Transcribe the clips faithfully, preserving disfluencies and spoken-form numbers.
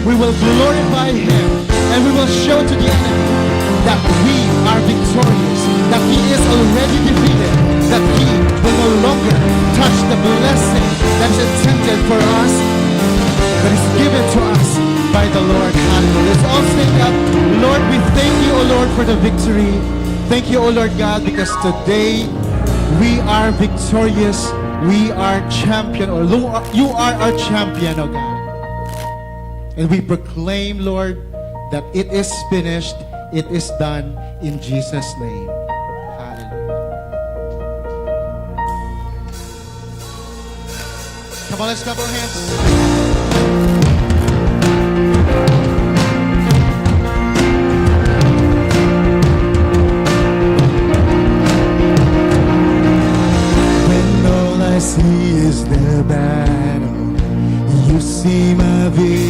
We will glorify him, and we will show to the enemy that we are victorious, that he is already defeated, that he will no longer touch the blessing that is intended for us, that is given to us by the Lord. Hallelujah. Let's all stand up. Lord, we thank you, O Lord, for the victory. Thank you, O Lord God, because today we are victorious. We are champion. O Lord, you are our champion, O God. And we proclaim, Lord, that it is finished, it is done in Jesus' name. Hallelujah. Come on, let's clap our hands. When all I see is the battle, you see my victory.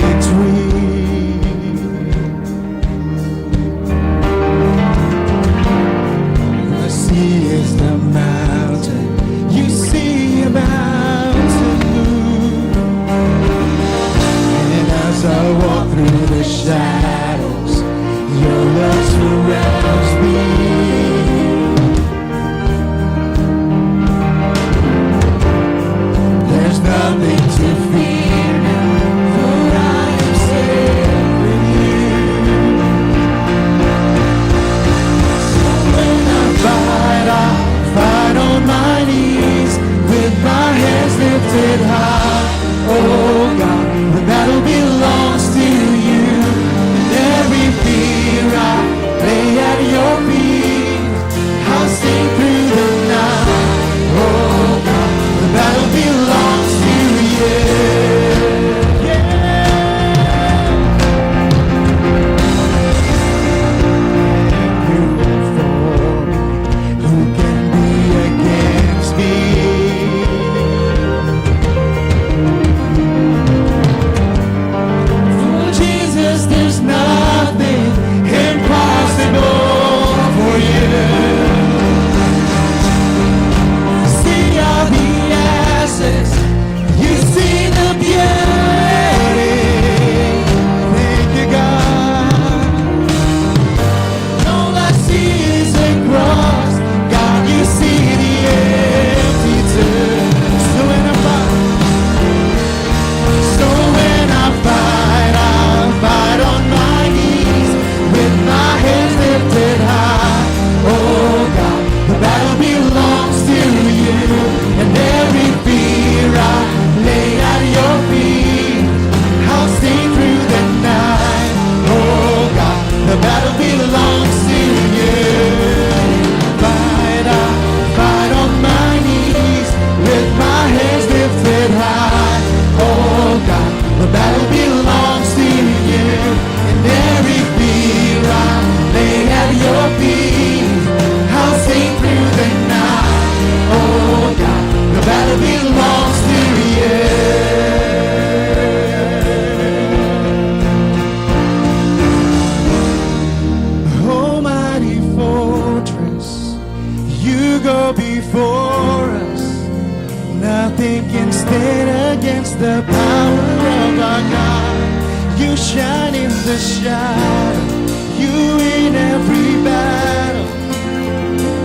The sea is the mountain you see about to move. And as I walk through the shadows, your love surrounds me. There's nothing to fear now, for I am safe with you. So when I fight, I fight on my knees with my hands lifted high. Oh God, the battle belongs to you. And every fear I lay at your feet. I'll sing through the night. Oh God, the battle belongs to you. Yeah. If you are for me, who can be against me? For Jesus, there's nothing impossible for you. See all the ashes, you see the beauty. Thank you, God. All I see is a cross. God, you see the empty tomb. So when I fight, so when I fight, I fight on my knees with my hands lifted high. Oh God, the battle belongs to you, and every fear I lay at your feet. I'll sing through the night. Oh God, the battle belongs to you. Fight, I fight on my knees with my hands lifted high. Oh God, the battle belongs to you. And every fear I lay at your feet. I'll sing through the night. Oh God, the battle belongs to you. Almighty fortress, you go before us. Nothing can stand against the power of our God. You shine in the shadow, you win every battle.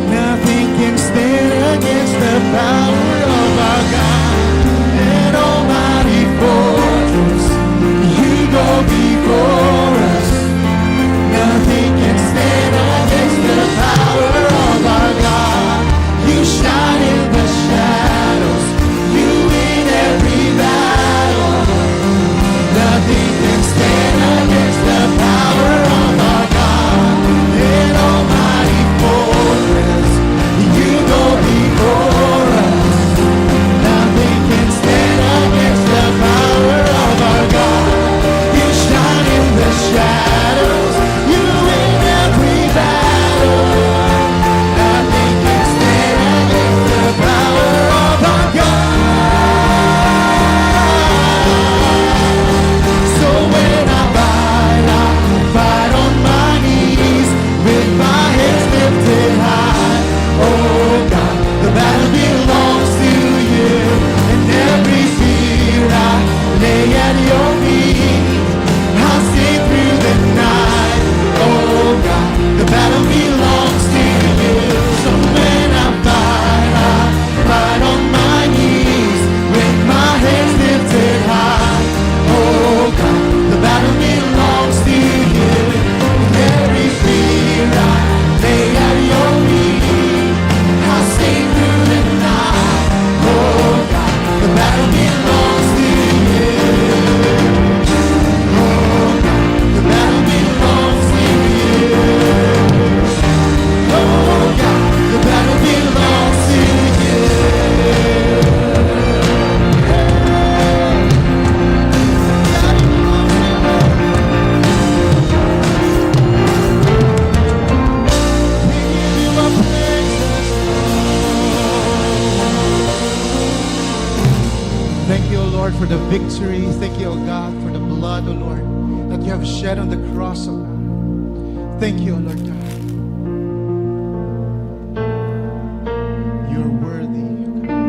Nothing can stand against the power of our God. An almighty fortress, you go before us. Nothing can stand against the power of our God. You shine in the shadows. You win every battle. Nothing can stand against the power of our God. An almighty fortress, you go before us. Thank you, O Lord, for the victory. Thank you, O God, for the blood, O Lord, that you have shed on the cross, O God. Thank you, O Lord God. You're worthy, O God.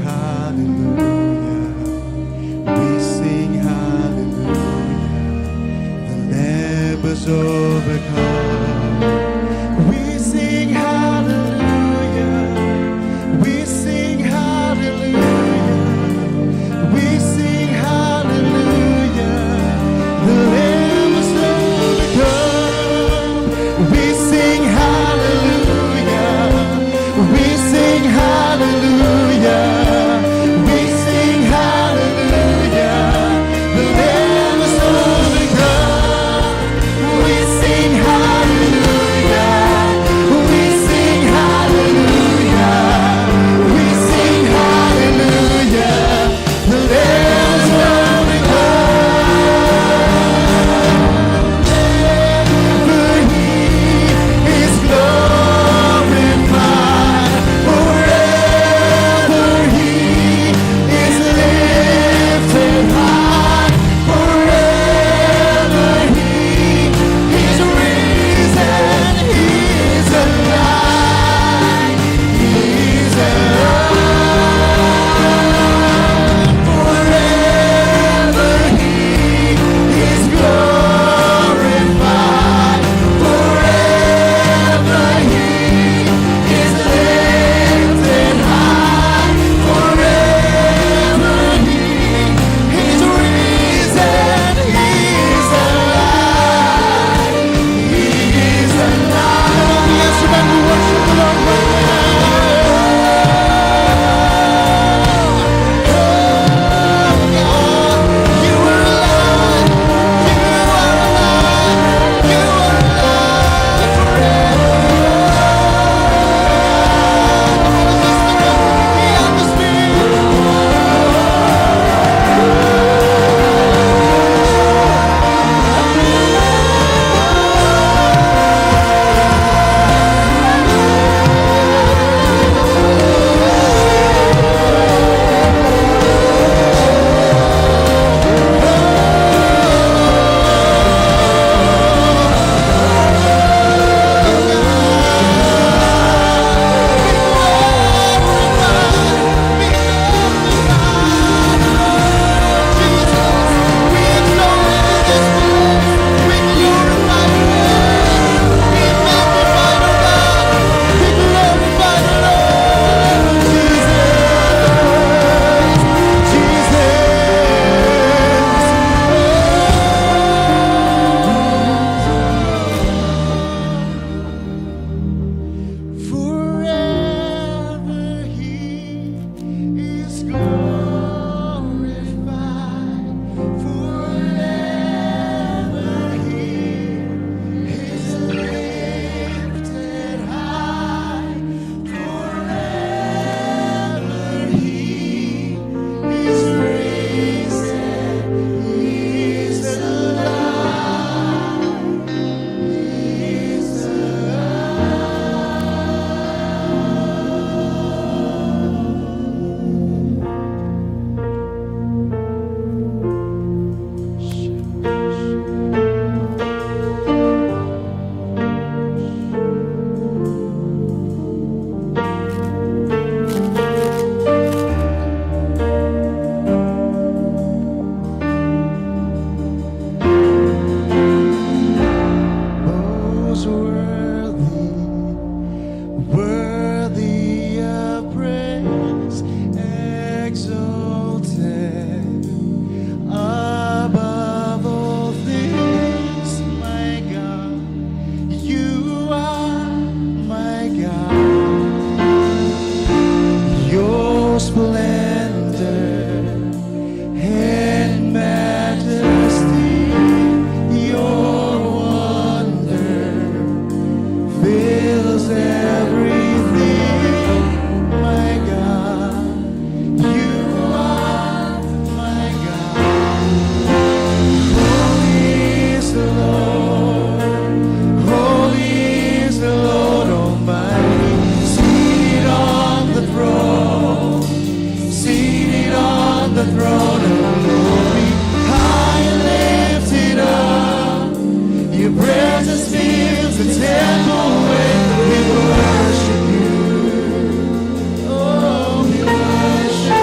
Hallelujah. We sing hallelujah. The Lamb has overcome. We sing hallelujah. We sing hallelujah. We sing hallelujah. The Lamb has overcome. We sing hallelujah. We sing hallelujah. We sing hallelujah. The Lamb has overcome. We sing hallelujah. We sing hallelujah. We sing hallelujah. The Lamb has overcome. Forever He is glorified. Forever He is lifted high. Forever He is risen. He is alive. He is alive. Forever He is glorified. Forever He is lifted high. Forever He is risen. He is alive. He is alive. Yes, you can worship the Lord right now. Oh, God, you are alive. You are alive. You are alive. Forever. Come on, let's lift up the atmosphere. Forever He is glorified. Forever He is lifted high. Forever He is risen. He is alive. Most worthy, worthy of praise, exalted above all things, my God. You are my God. Your splendor and majesty, your wonder fills everything, my God. You are my God. Holy is the Lord. Holy is the Lord Almighty. Seated on the throne. Seated on the throne of glory. High and lifted up. Your presence fills the temple when we worship you. Oh, we worship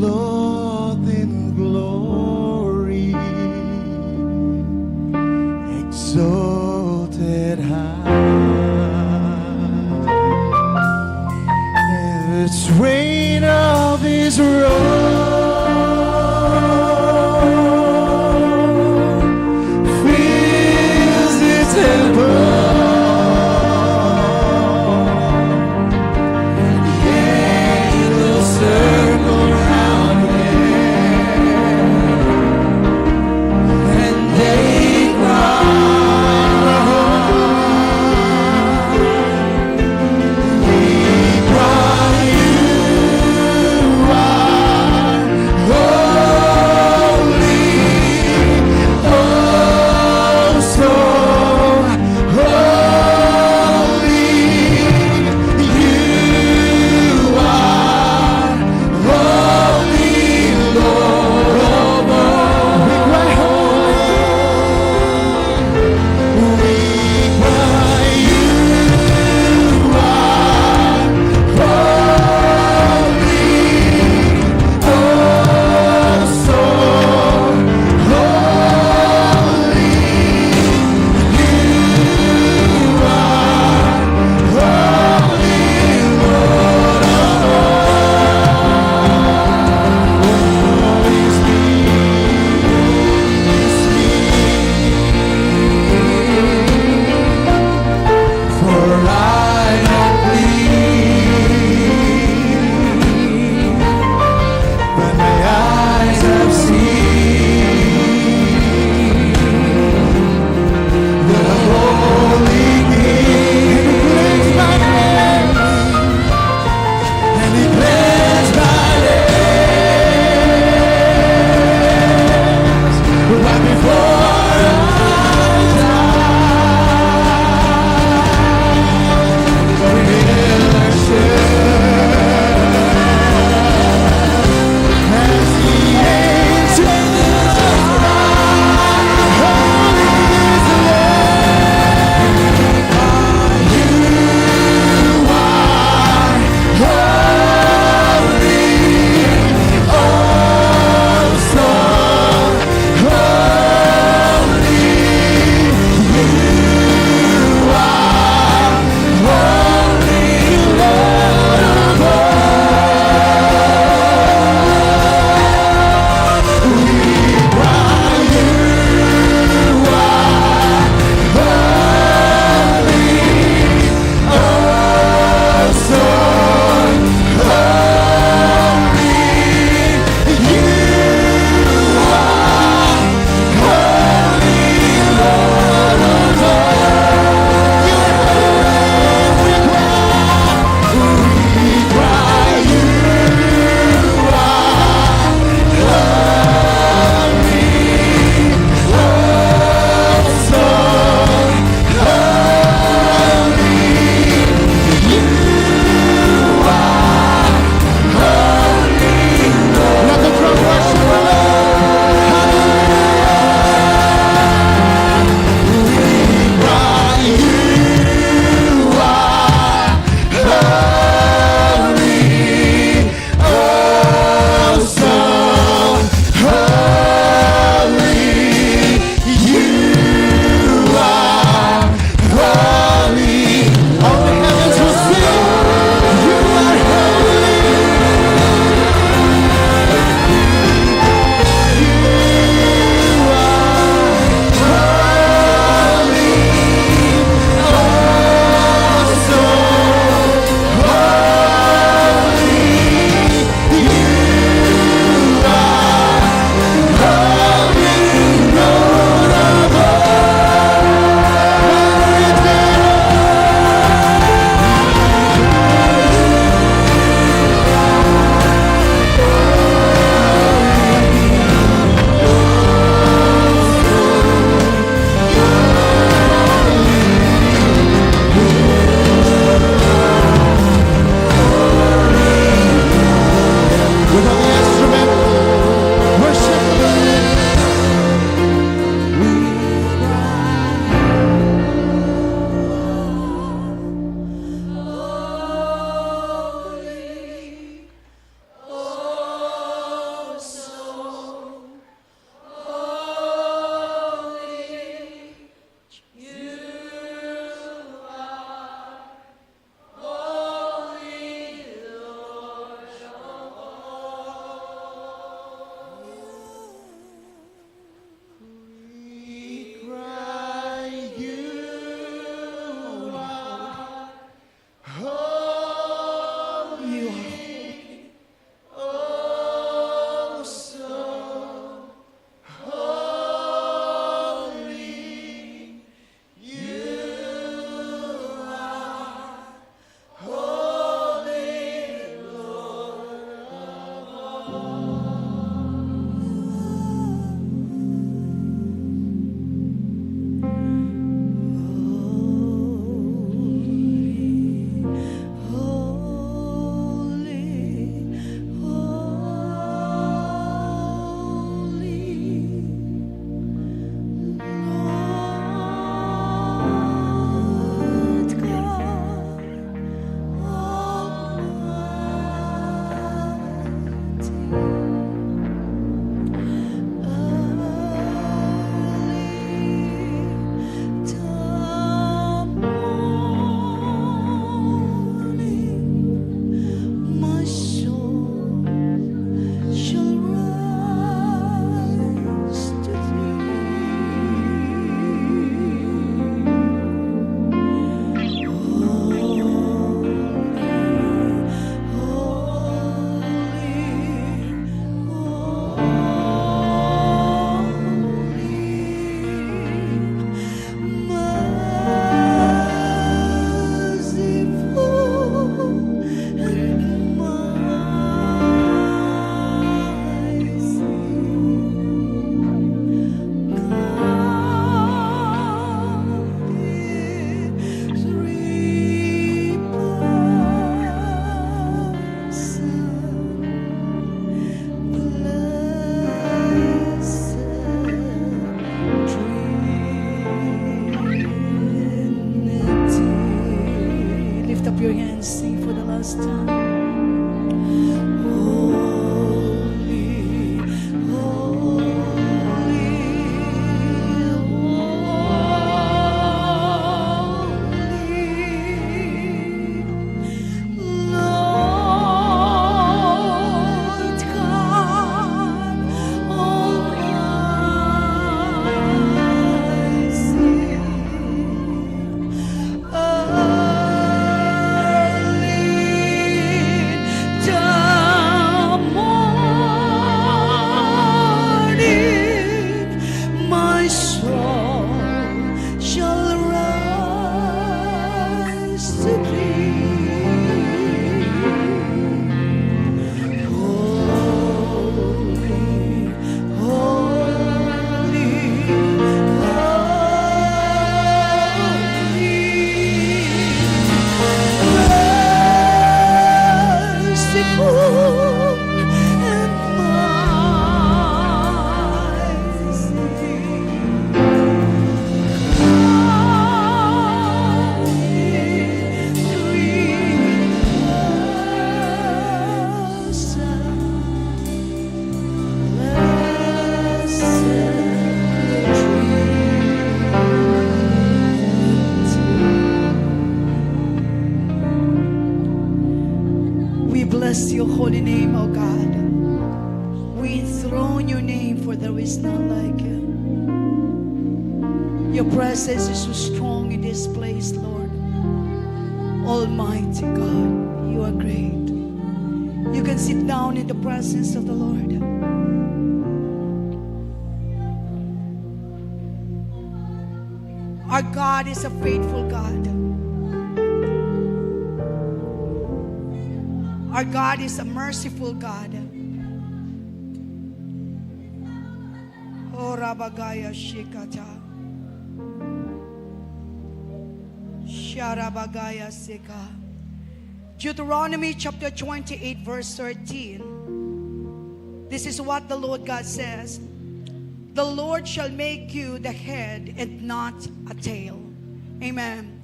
Exalted in glory, exalted high. And the train of his robe fills the temple. And the angels circle round him, and they cry, "We brought you our There is none like you. Your presence is so strong in this place, Lord. Almighty God, you are great. You can sit down in the presence of the Lord. Our God is a faithful God. Our God is a merciful God. Orabagaya shikata. Sharabagaya seka. Deuteronomy chapter twenty-eight, verse thirteen. This is what the Lord God says: "The Lord shall make you the head and not a tail." Amen.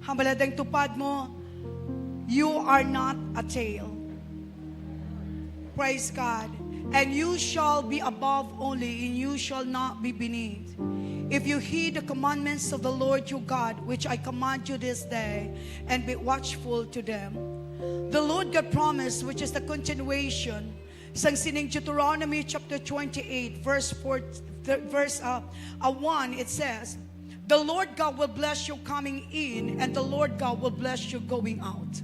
Hambaladang tupad mo, you are not a tail. Praise God. "And you shall be above only, and you shall not be beneath. If you heed the commandments of the Lord your God, which I command you this day, and be watchful to them." The Lord God promised, which is the continuation sang sining Deuteronomy chapter twenty-eight, verse four, th-, verse, uh, uh, one, it says, "The Lord God will bless you coming in, and the Lord God will bless you going out."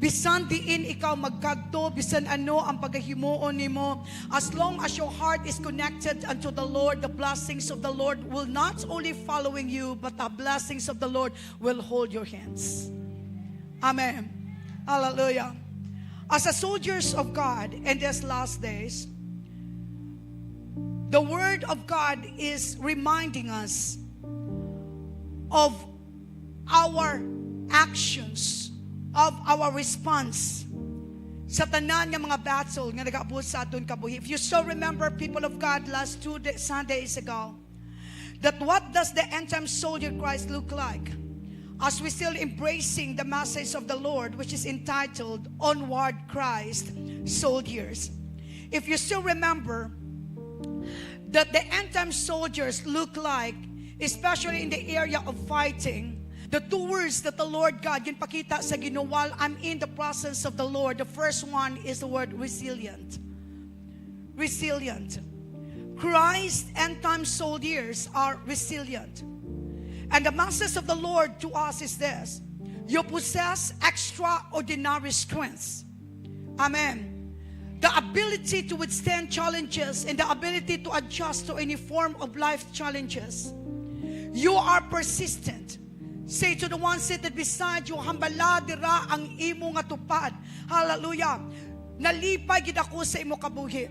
Bisan diin ikaw magkadto, bisan ano ang pagahimuon nimo, as long as your heart is connected unto the Lord, the blessings of the Lord will not only following you, but the blessings of the Lord will hold your hands. Amen. Hallelujah. As a soldiers of God in these last days, the Word of God is reminding us of our actions, of our response sa tanan nga mga battle nga nagaabot sa aton kabuhi. If you still remember, people of God, last two day, Sundays ago, that what does the end time soldier Christ look like? As we still embracing the message of the Lord, which is entitled Onward Christ Soldiers. If you still remember that the end time soldiers look like, especially in the area of fighting, the two words that the Lord God ginpakita sa Ginoo while I'm in the presence of the Lord, the first one is the word resilient. Resilient. Christ end time soldiers are resilient. And the message of the Lord to us is this: you possess extraordinary strengths. Amen. The ability to withstand challenges and the ability to adjust to any form of life challenges. You are persistent. Say to the one seated beside you, hambala dira ang imo nga tupad. Hallelujah. Nalipay gid ako sa imo kabuhi.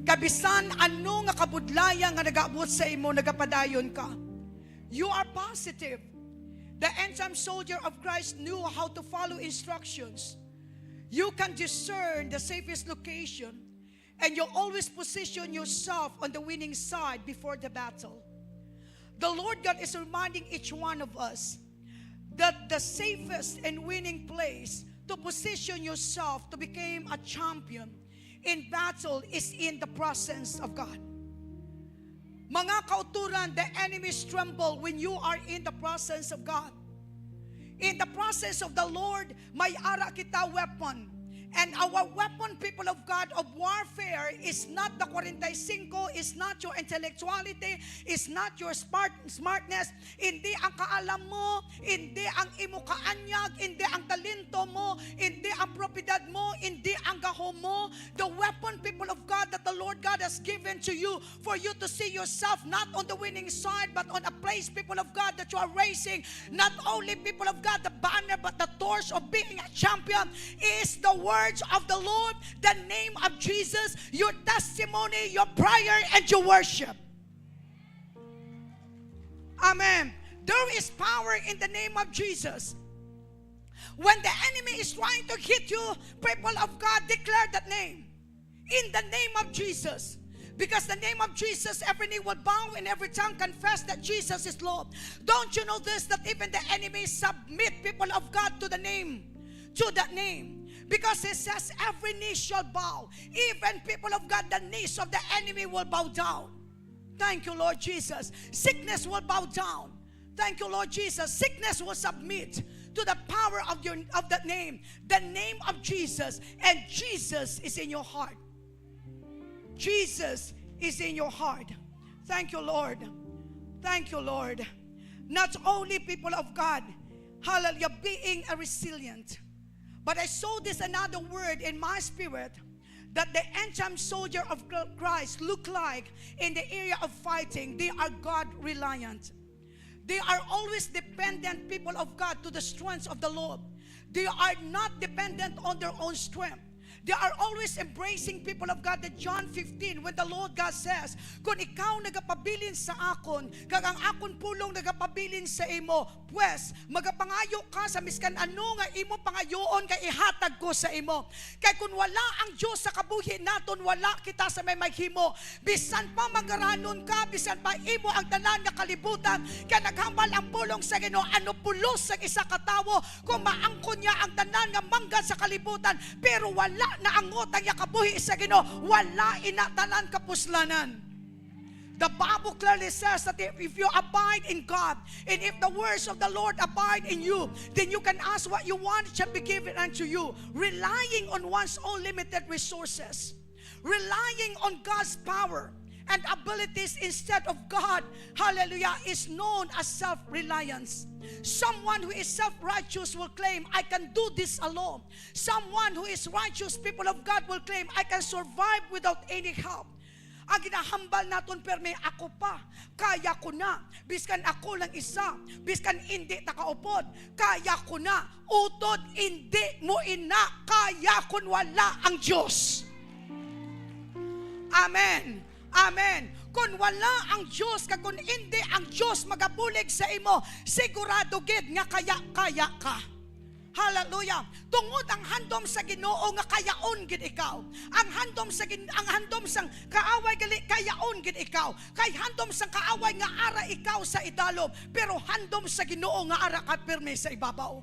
Kay bisan ano nga kabudlayan nga nagaabot sa imo, nagapadayon ka. You are positive. The end time soldier of Christ knew how to follow instructions. You can discern the safest location, and you always position yourself on the winning side before the battle. The Lord God is reminding each one of us that the safest and winning place to position yourself to become a champion in battle is in the presence of God. Mga kauturan, the enemies tremble when you are in the presence of God. In the presence of the Lord, may ara kita weapon. And our weapon, people of God, of warfare is not the forty-five, is not your intellectuality, is not your smart, smartness, hindi ang kaalam mo, hindi ang imo kaanyag, hindi ang talento mo, hindi ang propiedad mo, hindi ang gahom mo. The weapon, people of God, that the Lord God has given to you for you to see yourself not on the winning side, but on a place, people of God, that you are raising not only, people of God, the banner, but the torch of being a champion is the words of the Lord, the name of Jesus, your testimony, your prayer, and your worship. Amen. There is power in the name of Jesus. When the enemy is trying to hit you, people of God, declare that name. In the name of Jesus. Because the name of Jesus, every knee will bow and every tongue confess that Jesus is Lord. Don't you know this, that even the enemy submit, people of God, to the name, to that name? Because he says, "Every knee shall bow." Even, people of God, the knees of the enemy will bow down. Thank you, Lord Jesus. Sickness will bow down. Thank you, Lord Jesus. Sickness will submit to the power of your, of that name, the name of Jesus. And Jesus is in your heart. Jesus is in your heart. Thank you, Lord. Thank you, Lord. Not only, people of God, hallelujah, being a resilient, but I saw this another word in my spirit, that the end time soldier of Christ look like in the area of fighting. They are God reliant. They are always dependent, people of God, to the strength of the Lord. They are not dependent on their own strength. They are always embracing, people of God, the John fifteen, when the Lord God says, "Kung ikaw nagapabilin sa akon, kag ang akon pulong nagapabilin sa imo, pwes, magapangayo ka sa miskan ano nga imo pangayoon, kay ihatag ko sa imo." Kay kung wala ang Dios sa kabuhi naton, wala kita sa may maghimo. Bisan pa mangaranon ka, bisan pa imo ang tanan nga kalibutan, kay naghambal ang pulong sa Ginoo, ano pulos sang isa ka tawo kung maangkon niya ang tanan nga manggad sa kalibutan, pero wala naangot ang iya kabuhi sa Ginoo, wala ina tanan kapuslanan. The Bible clearly says that if, if you abide in God, and if the words of the Lord abide in you, then you can ask what you want, it shall be given unto you. Relying on one's own limited resources, relying on God's power and abilities instead of God, hallelujah, is known as self-reliance. Someone who is self-righteous will claim, "I can do this alone." Someone who is righteous, people of God, will claim, "I can survive without any help." Ang ginahambal naton, permi, "Ako pa, kaya ko na. Biskan ako lang isa, biskan indi ta kaupod, kaya ko na." Utod, indi mo ina kaya kon wala ang Dios. Amen. Amen. Kon wala ang Dios, kag kon indi ang Dios magabulig sa imo, sigurado gid nga kaya, kaya ka. Hallelujah. Tungod ang handom sa Ginoo nga kayaon gid ikaw. Ang handom sa gin-, ang handom sang kaaway gali kayaon gid ikaw. Kay handom sang kaaway nga ara ikaw sa idalom, pero handom sa Ginoo nga ara ka pirmi sa ibabaw.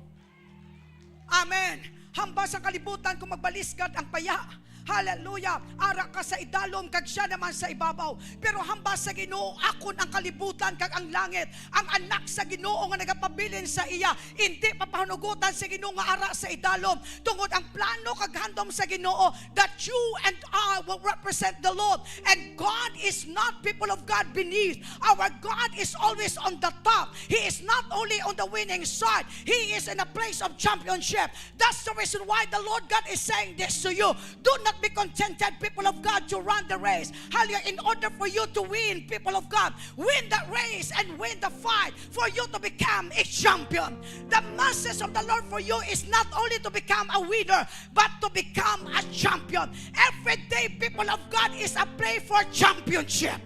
Amen. Hambal sang kalibutan kung magbalisgad ang paya. Hallelujah. Ara ka sa idalom kag siya naman sa ibabaw. Pero hambal sa Ginoo, "Akon ang kalibutan kag ang langit." Ang anak sa Ginoo nga nagapabilin sa iya, indi papahunugotan sa Ginoo nga ara sa idalom. Tungod ang plano kag handom sa Ginoo that you and I will represent the Lord. And God is not, people of God, beneath. Our God is always on the top. He is not only on the winning side, He is in a place of championship. That's the reason why the Lord God is saying this to you. Do not be contented, people of God, to run the race. Hallelujah. In order for you to win, people of God, win the race and win the fight for you to become a champion. The message of the Lord for you is not only to become a winner, but to become a champion. Every day, people of God, is a play for championship.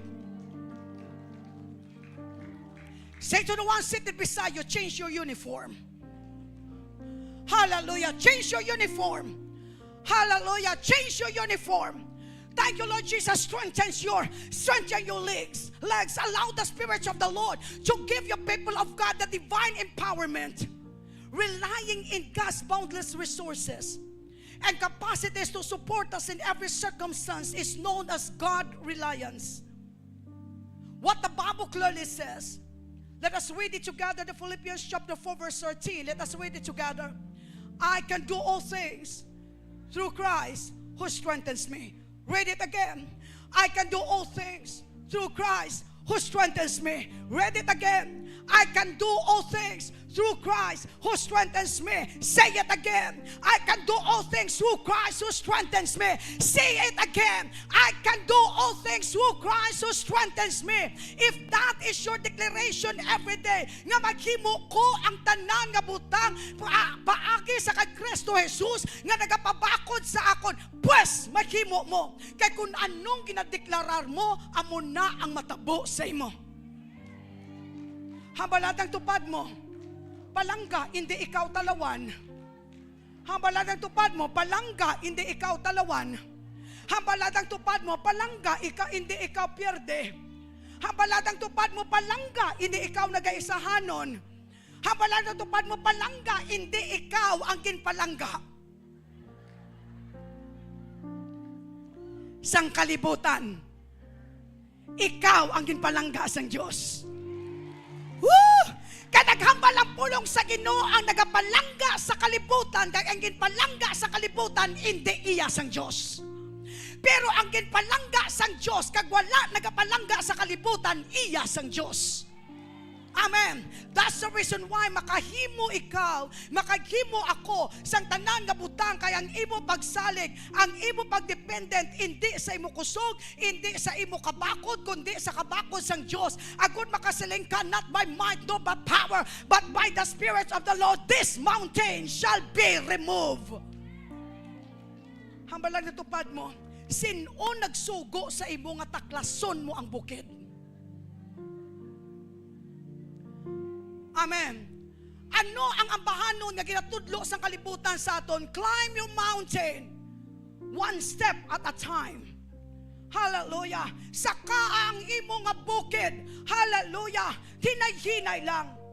Say to the one seated beside you, "Change your uniform." Hallelujah. Change your uniform. Hallelujah. Change your uniform. Thank you, Lord Jesus. Strengthens your, strengthen your legs. Legs. Allow the Spirit of the Lord to give you, people of God, the divine empowerment. Relying in God's boundless resources and capacities to support us in every circumstance is known as God reliance. What the Bible clearly says. Let us read it together, the Philippians chapter four, verse thirteen. Let us read it together. "I can do all things through Christ who strengthens me." Read it again. "I can do all things through Christ who strengthens me." Read it again. "I can do all things through Christ who strengthens me." Say it again. "I can do all things through Christ who strengthens me." Say it again. "I can do all things through Christ who strengthens me." If that is your declaration every day, nga maghimo ko ang tanan nga butang pa-, paagi sa kay Kristo Jesus nga nagapabakod sa akon, pues, maghimo mo. Kay kun anong ginadeklarar mo, amo na ang matabo sa imo. Hambal latang tupad mo, palangga, indi ikaw talawan. Hambal latang tupad mo, palangga, indi ikaw talawan. Hambal latang tupad mo, palangga, ika-, indi ikaw pierde. Hambal latang tupad mo, palangga, indi ikaw nagaisahanon. Hambal latang tupad mo, palangga, indi ikaw ang ginpalangga sang kalibutan. Ikaw ang ginpalangga sang Dios. Woo! Kay naghambal ang pulong sa Ginoo, ang nagapalangga sa kalibutan, kag ang ginpalangga sa kalibutan, indi iya sang Dios. Pero ang ginpalangga sang Dios kag wala nagapalangga sa kalibutan, iya sang Dios. Amen. That's the reason why makahimo ikaw, makahimo ako sang tanan nga butang, kay ang imo pagsalig, ang imo pagdependent, hindi sa imo kusog, hindi sa imo kabakod, kundi sa kabakod sang Dios. Agud makasiling ka, "Not by might nor by power, but by the Spirit of the Lord, this mountain shall be removed." Hambal lang natupad mo, sin-o nagsugo sa imo nga taklason mo ang bukid? Amen. Ano ang ambahanon nga ginatudlo sang kalibutan sa aton? Climb your mountain, one step at a time. Hallelujah. Saka ang imo nga bukid. Hallelujah. Hinay-hinay lang.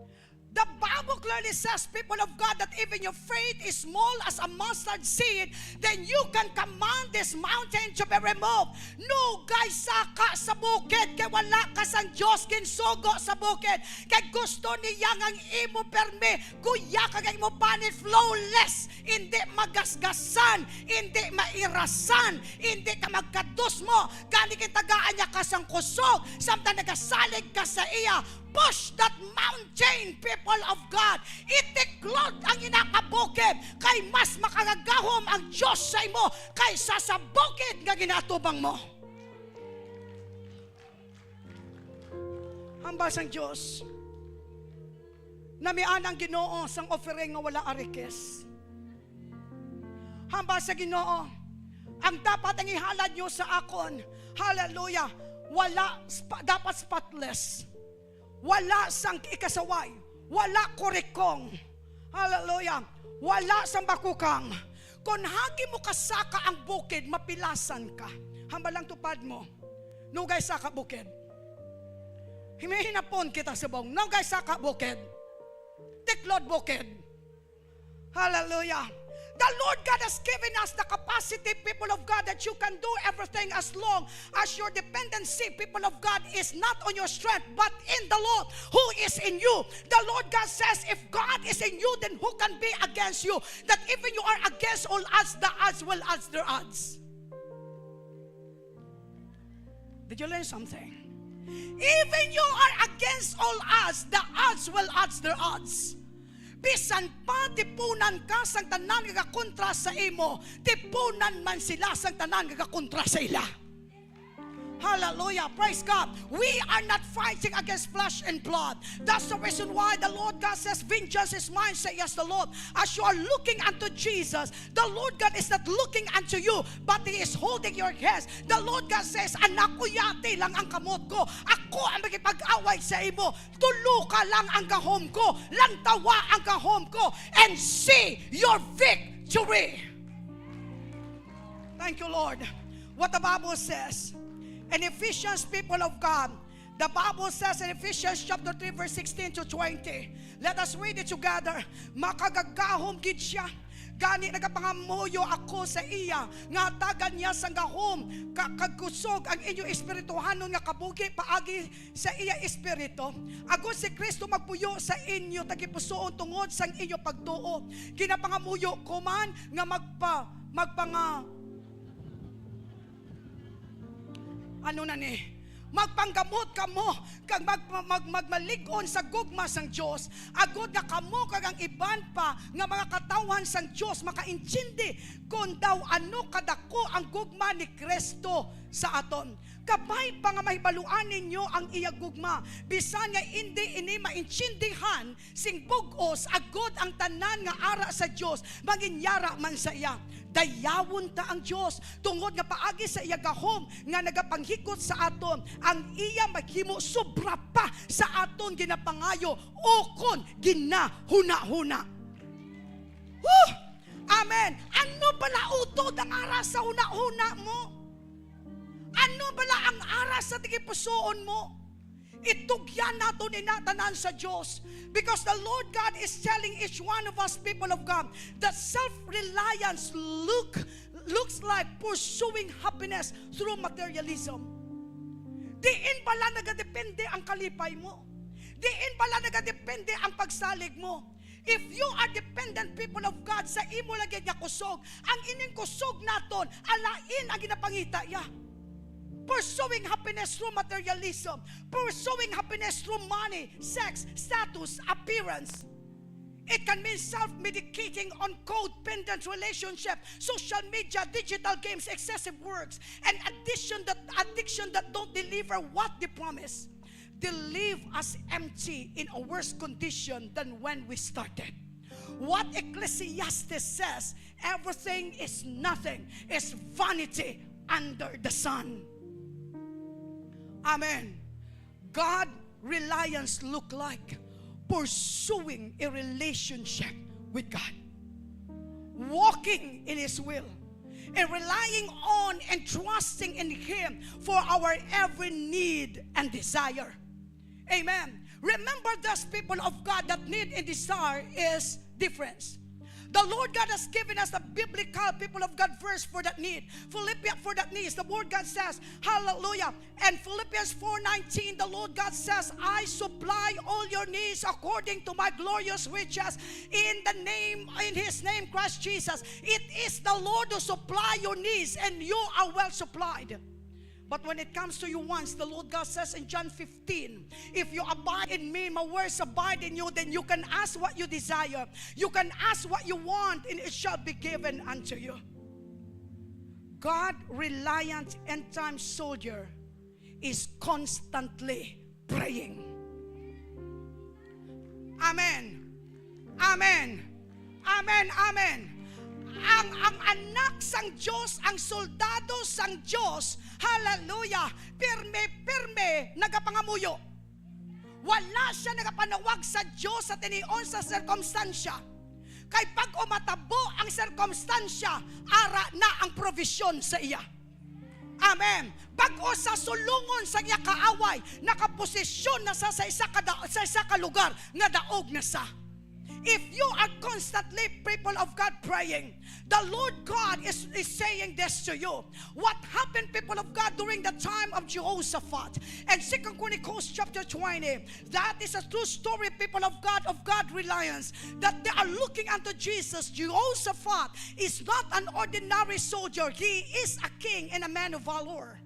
The Bible clearly says, people of God, that even your faith is small as a mustard seed, then you can command this mountain to be removed. Nugay saka sa bukid, kay wala ka sang Dios ginsugo sa bukid. Kay gusto niya nga ang imo permi, kuya, kag ang imo panit flawless, hindi magasgasan, hindi mairasan, hindi ka magkadusmo. Gani, gintagaan niya ka sang kusog, samtang nagasalig ka sa iya. Push that mountain, people of God. Itiklod ang ina ka bukid, kay mas makagagahom ang Dios sa imo kaysa sa bukid nga ginaatubang mo. Hambal sang Dios, namian ang Ginoo sang offering nga wala arikis. Hambal sa Ginoo, ang dapat ang ihalad niyo sa akon, hallelujah, wala spa-, dapat spotless. Wala sang ikasaway, wala kurikong. Hallelujah. Wala sang bakukang. Kon hagi mo kasaka ang bukid, mapilasan ka. Hambal lang tupad mo. Nugay saka bukid. Himi-, hinapon kita subong. Nugay saka bukid. Tiklod bukid. Hallelujah. The Lord God has given us the capacity, people of God, that you can do everything as long as your dependency, people of God, is not on your strength, but in the Lord who is in you. The Lord God says, "If God is in you, then who can be against you?" That even you are against all odds, the odds will odds their odds. Did you learn something? Even you are against all odds, the odds will odds their odds. Bisan pa tipunan ka sang tanan nga gakontra sa imo, tipunan man sila sang tanan nga gakontra sa ila. Hallelujah. Praise God. We are not fighting against flesh and blood. That's the reason why the Lord God says, "Vengeance is mine, says the Lord." As you are looking unto Jesus, the Lord God is not looking unto you, but He is holding your hands. The Lord God says, "Anak ko, yati lang ang kamot ko. Ako ang makipag-away sa imo. Tuluka lang ang gahom ko. Lantawa ang gahom ko. And see your victory." Thank you, Lord. What the Bible says in Ephesians, people of God, the Bible says in Ephesians chapter three, verse sixteen to twenty. Let us read it together. Makagagahom gid siya. Gani, nagapangamuyo ako sa iya nga hatagan niya sang gahom ka-, kag kusog ang inyo espirituhanon nga kabuhi paagi sa iya Espiritu, agod si Cristo magpuyo sa inyo tagipusoon tungod sang inyo pagtuo. Ginapangamuyo ko man nga magpa-, magpanga-, ano na ni? Magpanggamot kamo kag mag-, mag-, magmalig-on sa gugma sang Dios, agod nga kamo kag ang iban pa nga mga katawhan sang Dios makaintindi kon daw ano kadako ang gugma ni Cristo sa aton. Kabay pa nga mahibaluan ninyo ang iya gugma, bisan nga indi ini maintindihan sing bug-os, agod ang tanan nga ara sa Dios manginyara man sa iya. Dayawon ta ang Dios, tungod nga paagi sa iya gahom nga nagapanghikot sa aton, ang iya maghimo sobra pa sa aton ginapangayo ukon ginahunahuna. Woo! Amen. Ano bala utod ang ara sa hunahuna mo? Ano bala ang ara sa tagipusoon mo? Itugyan naton ina tanan sa Dios, because the Lord God is telling each one of us, people of God, that self-reliance look, looks like pursuing happiness through materialism. Diin bala nagadepende ang kalipay mo? Diin bala nagadepende ang pagsalig mo? If you are dependent, people of God, sa imo lagi nga kusog, ang ining kusog naton, alain ang ginapangita iya. Pursuing happiness through materialism, pursuing happiness through money, sex, status, appearance. It can mean self-medicating on codependent relationship, social media, digital games, excessive works, and addiction that, addiction that don't deliver what they promise. They leave us empty in a worse condition than when we started. What Ecclesiastes says, "Everything is nothing, is vanity under the sun." Amen. God reliance look like pursuing a relationship with God, walking in His will, and relying on and trusting in Him for our every need and desire. Amen. Remember this, people of God, that need and desire is difference. The Lord God has given us the biblical, people of God, verse for that need. Philippians, for that needs. The Word God says, hallelujah. And Philippians four nineteen, the Lord God says, "I supply all your needs according to my glorious riches in the name, in His name, Christ Jesus." It is the Lord who supply your needs, and you are well supplied. But when it comes to your wants, the Lord God says in John fifteen, "If you abide in me, my words abide in you, then you can ask what you desire. You can ask what you want, and it shall be given unto you." God reliant end time soldier is constantly praying. Amen. Amen. Amen. Amen. Ang, ang anak sang Dios, ang soldado sang Dios, hallelujah, pirme, pirme nagapangamuyo. Wala sia nagapanawag sa Dios sa tinion sa sirkumstansya. Kay bag-o matabo ang sirkumstansya, ara na ang provision sa iya. Amen. Bag-o sa sulungon sa iya kaaway, nakaposisyon na sa, sa isa ka da-, sa isa ka lugar nga daog na sa. If you are constantly, people of God, praying, the Lord God is, is saying this to you. What happened, people of God, during the time of Jehoshaphat? And Second Chronicles chapter twenty, that is a true story, people of God, of God reliance, that they are looking unto Jesus. Jehoshaphat is not an ordinary soldier. He is a king and a man of valor.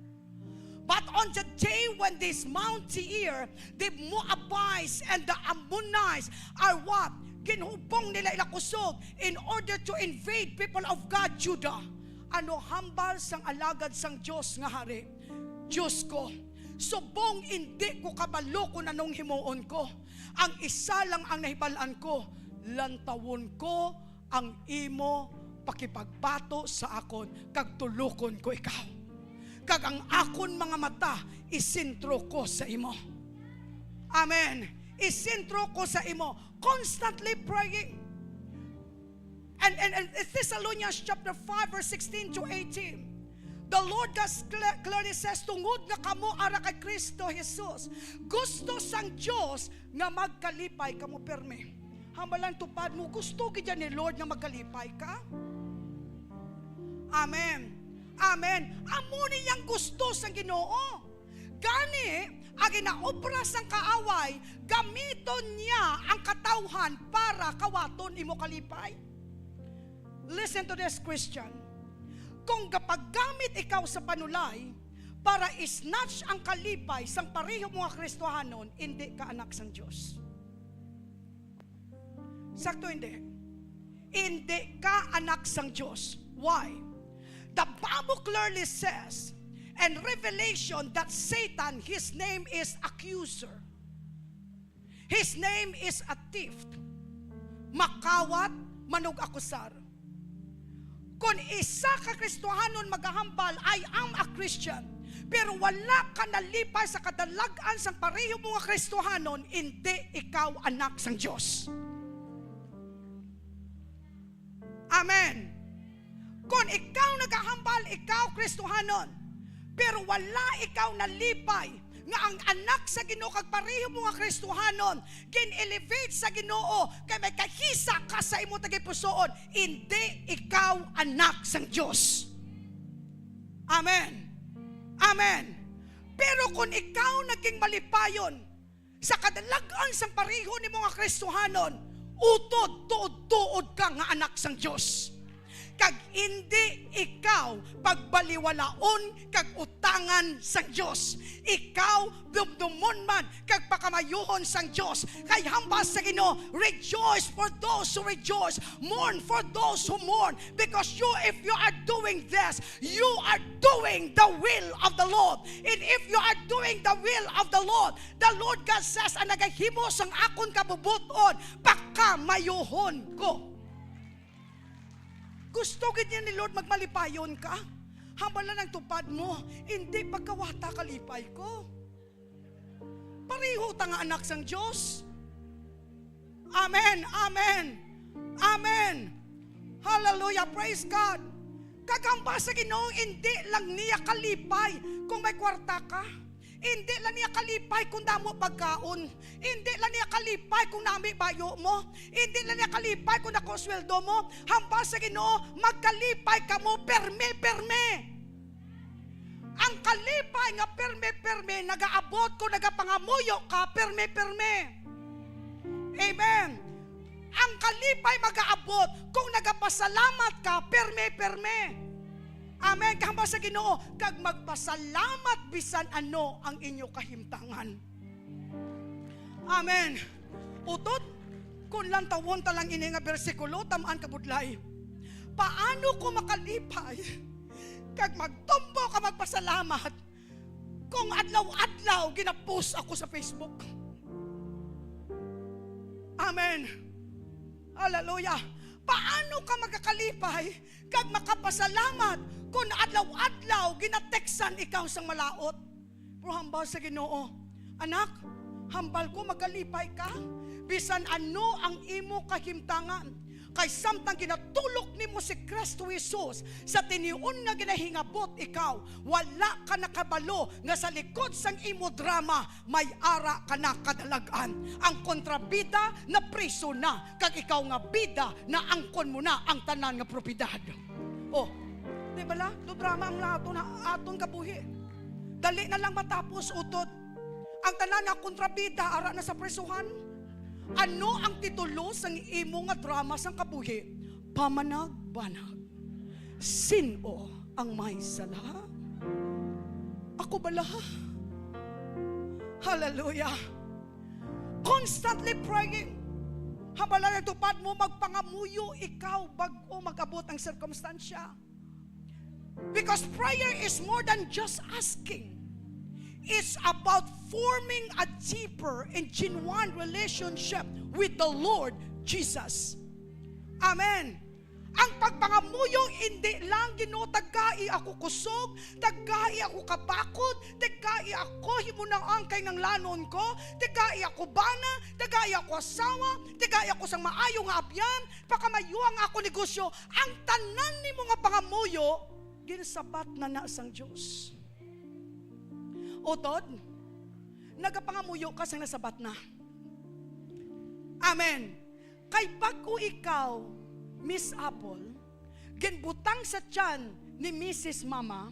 But on the day when this Mount Seir, the Moabites and the Ammonites are what? Ginhubong nila ila kusog in order to invade, people of God, Judah. Ano hambal sang alagad sang Dios nga hari? Dios ko, subong indi ko kabalo kon anong himuon ko. Ang isa lang ang nahibal-an ko, lantawon ko ang imo pakipagbato sa akon, kag tulokon ko ikaw. Kag ang akon mga mata isentro ko sa imo. Amen. Isentro ko sa imo. Constantly praying. And, and, and Thessalonians chapter five, verse sixteen to eighteen. The Lord God cl-, clearly says, "Tungod nga kamo ara kay Cristo Jesus, gusto sang Dios nga magkalipay kamo pirmi." Hambal ang tupad mo, gusto gid yan ni Lord nga magkalipay ka? Amen. Amen. Amo ni ang gusto sang Ginoo. Gani, ang ginaobra sang kaaway, gamiton niya ang katawhan para kawaton imo kalipay. Listen to this, Christian. Kung gapaggamit ikaw sa panulay para i-snatch ang kalipay sang pareho mo nga Kristohanon, indi ka anak sang Dios. Sakto, hindi? Hindi ka anak sang Dios. Why? The Bible clearly says, and Revelation, that Satan, his name is accuser. His name is a thief. Makawat, manug-akusar. Kon isa ka Kristohanon magahambal, "I am a Christian," pero wala ka nalipay sa kadalag-an sang pareho mo nga Kristohanon, indi ikaw anak sang Dios. Amen. Kon ikaw nagahambal, ikaw Kristohanon, pero wala ikaw nalipay nga ang anak sa Ginoo kag pareho mo nga Kristohanon, gin-elevate sa Ginoo, kay may kahisa ka sa imo tagipusoon, indi ikaw anak sang Dios. Amen. Amen. Pero kung ikaw naging malipayon sa kadalag-an sang pareho nimo nga Kristohanon, Utod, tuod-tuod ka nga anak sang Dios. Kag indi ikaw pagbaliwalaon kag utangan sang Dios. Ikaw dumdumon man kag pakamayuhon sang Dios. Kay hambal sa Ginoo, "Rejoice for those who rejoice, mourn for those who mourn." Because you, if you are doing this, you are doing the will of the Lord. And if you are doing the will of the Lord, the Lord God says, "Ang nagahimo sang akon kabubot-on, pakamayuhon ko." Gusto gid niya ni Lord magmalipayon ka. Hambal na ang tupad mo, "Hindi pagkawata kalipay ko." Pareho ta nga anak sang Dios. Amen, amen, amen. Hallelujah, praise God. Kag hambal sa Ginoo, hindi lang niya kalipay kung may kwarta ka. Hindi lang niya kalipay kung damo pagkaon. Hindi lang niya kalipay kung nami bayo mo. Hindi lang niya kalipay kung dako sweldo mo. Hambal sa Ginoo, magkalipay kamo permi-permi. Ang kalipay nga permi-permi nagaabot kung nagapangamuyo ka permi-permi. Amen. Ang kalipay magaabot kung nagapasalamat ka permi-permi. Amen. Kahambal sa Ginoo, kag magpasalamat bisan ano ang inyo kahimtangan. Amen. Utod, kung lantawon ta lang ini nga bersikulo, tam-an kabudlay. Paano ko makalipay kag magtumbo ka magpasalamat kung adlaw-adlaw ginapost ako sa Facebook? Amen. Hallelujah. Paano ka makakalipay kag makapasalamat kung adlaw-adlaw ginateksan ikaw sang malaut? Pero hambal sa Ginoo, "Anak, hambal ko makalipay ka, bisan ano ang imo kahimtangan. Kay samtang ginatulok nimo si Cristo Jesus sa tinion nga ginahingabot ikaw, wala ka nakabalo nga sa likod sang imo drama may ara ka na kadalag-an. Ang kontrabida napriso na, kag ikaw nga bida naangkon mo na ang tanan nga propiedad." Oh, di bala? Daw drama ang aton, aton kabuhi. Dali na lang matapos, utod. Ang tanan nga kontrabida ara na sa prisuhan. Ano ang titulo sang imo nga drama sang kabuhi? Pamanagbanag. Sin-o ang may sala? Ako bala? Hallelujah. Constantly praying. Hambal na ang tupad mo, magpangamuyo ikaw bag-o mag-abot ang sirkumstansya. Because prayer is more than just asking. It's about forming a deeper and genuine relationship with the Lord Jesus. Amen. Ang pagpangamuyo, hindi lang, "Ginoo, tagai ako kusog, tagai ako kabakod, tagai ako himunaang kay nanglanon ko, tagai ako bana, tagai ako asawa, tagai ako sang maayo nga abyan, pakamayo ang ako negosyo." Ang tanan nimo nga pangamuyo, ginsabat na na sang Dios. Utod, nagapangamuyo ka sang nasabat na. Amen. Kay bag-o ikaw, Miss Apple, ginbutang sa tiyan ni Misis Mama,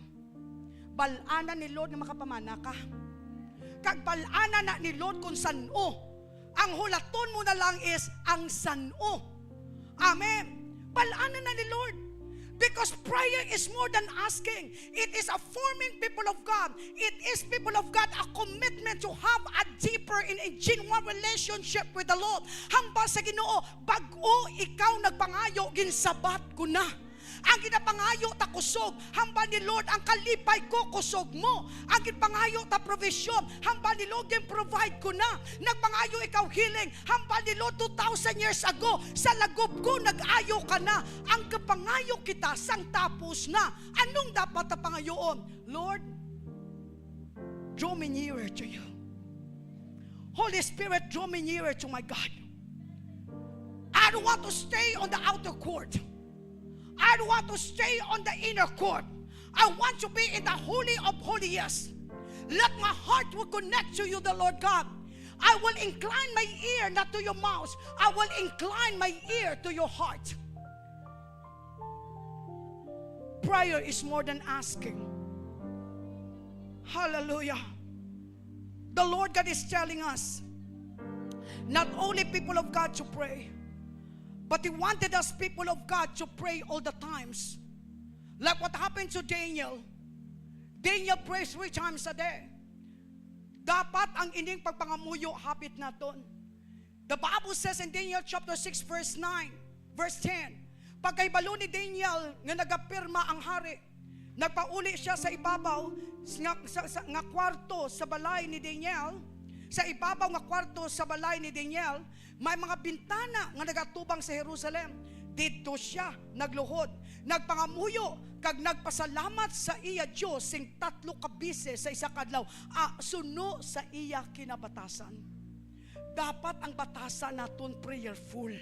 bal-ana ni Lord nga makapamana ka. Kag bal-ana na ni Lord kung san-o. Ang hulaton mo na lang is ang san-o. Amen. Bal-ana na ni Lord. Because prayer is more than asking. It is a forming people of God. It is, people of God, a commitment to have a deeper and a genuine relationship with the Lord. Hambal sa Ginoo, "Bag-o ikaw nagpangayo, ginsabat ko na." Ang ginapangayo ta kusog, hambal ni Lord, ang kalipay ko kusog mo. Ang ginapangayo ta provision, hambal ni Lord, gin-provide ko na. Nagpangayo ikaw healing, hambal ni Lord, two thousand years ago, sa lagob ko nag-ayo ka na. Ang gapangayo kita sang tapos na. Anong dapat ta pangayoon? "Lord, draw me nearer to you. Holy Spirit, draw me nearer to my God. I don't want to stay on the outer court. I don't want to stay on the inner court. I want to be in the holy of holiest. Let my heart will connect to you, the Lord God. I will incline my ear not to your mouth. I will incline my ear to your heart." Prayer is more than asking. Hallelujah. The Lord God is telling us, not only, people of God, to pray, But he wanted us, people of God, to pray all the times. Like what happened to Daniel. Daniel prays three times a day. Dapat ang ining pagpangamuyo habit naton. The Bible says in Daniel chapter six, verse nine, verse ten, pagkahibalo ni Daniel nga nagapirma ang hari, nagpauli siya sa ibabaw nga, sa, sa, nga kwarto sa balay ni Daniel. Sa ibabaw nga kwarto sa balay ni Daniel, may mga bintana nga nagatubang sa Jerusalem. Didto sia nagluhod, nagpangamuyo, kag nagpasalamat sa iya Dios sing tatlo ka beses sa isa ka adlaw, a, suno sa iya kinabatasan. Dapat ang batasan naton prayerful.